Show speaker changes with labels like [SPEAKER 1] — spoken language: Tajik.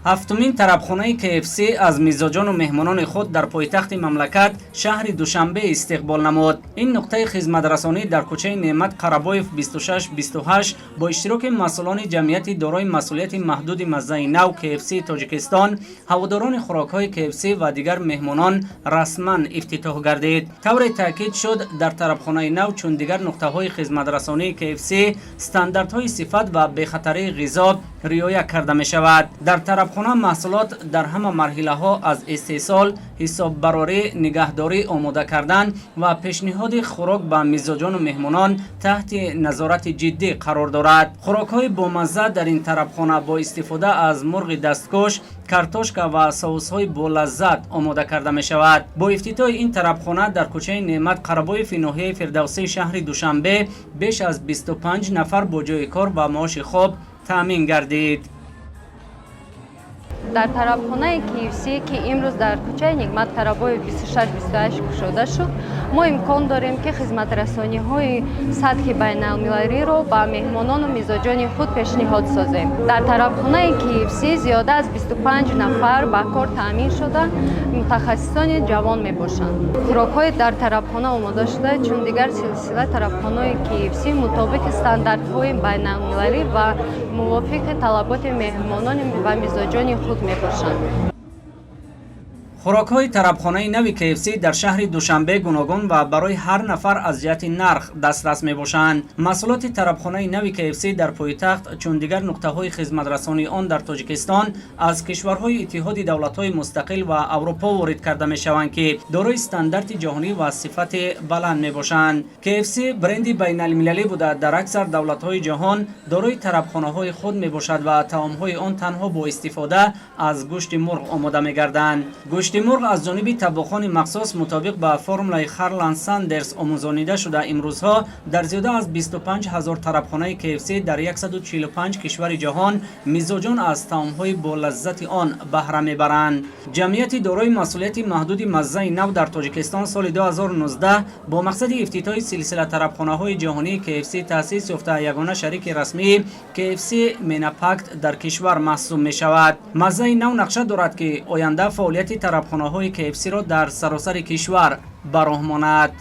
[SPEAKER 1] Ҳафтумин тарабхонаи KFC аз мизоҷону меҳмонони худ дар пойтахти мамлакат, шаҳри Душанбе, истиқбол намуд. Ин нуқтаи хизматрасонӣ дар кӯчаи Неъмат Қарабоев 26-28 бо иштироки масъулони ҷамъияти дорои масъулияти маҳдуди «Маззаи нав» KFC Тоҷикистон, ҳаводорони хӯрокҳои KFC ва дигар меҳмонон расман ифтитоҳ гардид. Тавре таъкид шуд, дар тарабхонаи нав, чун дигар нуқтаҳои хизматрасонии KFC, стандартҳои сифат ва бехатарии ғизо риоя карда мешавад. Дар тарабхона маҳсулот дар ҳама марҳилаҳо аз истеҳсол, ҳисоббарорӣ, нигаҳдорӣ, омода кардан ва пешниҳоди хӯрок ба мизоҷону меҳмонон таҳти назорати ҷиддӣ қарор дорад. Хӯрокҳои бомазза дар ин тарабхона бо истифода аз мурғи дасткӯш, картошка ва соусҳои болаззат омода карда мешавад. Бо ифтитоҳи ин тарабхона дар кӯчаи Неъмат Қарабоеви ноҳияи Фирдавсии шаҳри Душанбе беш аз 25 нафар бо ҷойи кор ва маоши хуб таъмин гардид.
[SPEAKER 2] Дар тарабхонаи KFC, ки имрӯз дар кӯчаи Нигмат Қарабоев 26-28 кушода шуд, мо имкон дорем, ки хизматрасониҳои сатҳи байналмилалиро ба меҳмонону мизоҷони худ пешниҳод созем. Дар тарабхонаи KFC зиёда аз 25 нафар ба кор таъмин шуда, мутахассисони ҷавон мебошанд. Хӯрокҳои дар тарабхона омода шуда, чун дигар силсила тарабхонаҳои KFC, мутобиқи стандартҳои байналмилалӣ ва мувофиқи талаботи меҳмонон ва мизоҷони худ мебошанд.
[SPEAKER 1] Хӯрокҳои тарабхонаи нави KFC дар шаҳри Душанбе гуногун ва барои ҳар нафар аз ҷиҳати нарх дастрас мебошанд. Маҳсулоти тарабхонаи нави KFC дар пойтахт, чун дигар нуқтаҳои хизматрасонии он дар Тоҷикистон, аз кишварҳои Иттиҳоди Давлатҳои Мустақил ва Аврупо ворид карда мешаванд, ки дорои стандарти ҷаҳонӣ ва сифати баланд мебошанд. KFC бренди байналмилалӣ буда, дар аксар давлатҳои ҷаҳон дорои тарабхонаҳои худ мебошад ва таомҳои он танҳо бо истифода аз гӯшти мурғ омода мегарданд. Гӯшти мурғ аз ҷониби таббохони махсус мутобиқ ба формулаи Харланд Сандерс омӯзонида шуда, имрӯзҳо дар зиёда аз 25 ҳазор тарабхонаи KFC дар 145 кишвари ҷаҳон мизоҷон аз таомҳои болаззати он баҳра мебаранд. Ҷамъияти дорои масъулияти маҳдуди «Маззаи нав» дар Тоҷикистон соли 2019 бо мақсади ифтитоҳи силсила тарабхонаҳои ҷаҳонии KFC таъсис ёфта, ягона шарики расмии KFC Менапакт дар кишвар маҳсуб мешавад. «Маззаи нав» нақша дорад, ки оянда фаъолияти тарабхонаҳои KFC-ро дар саросари кишвар ба роҳ монад.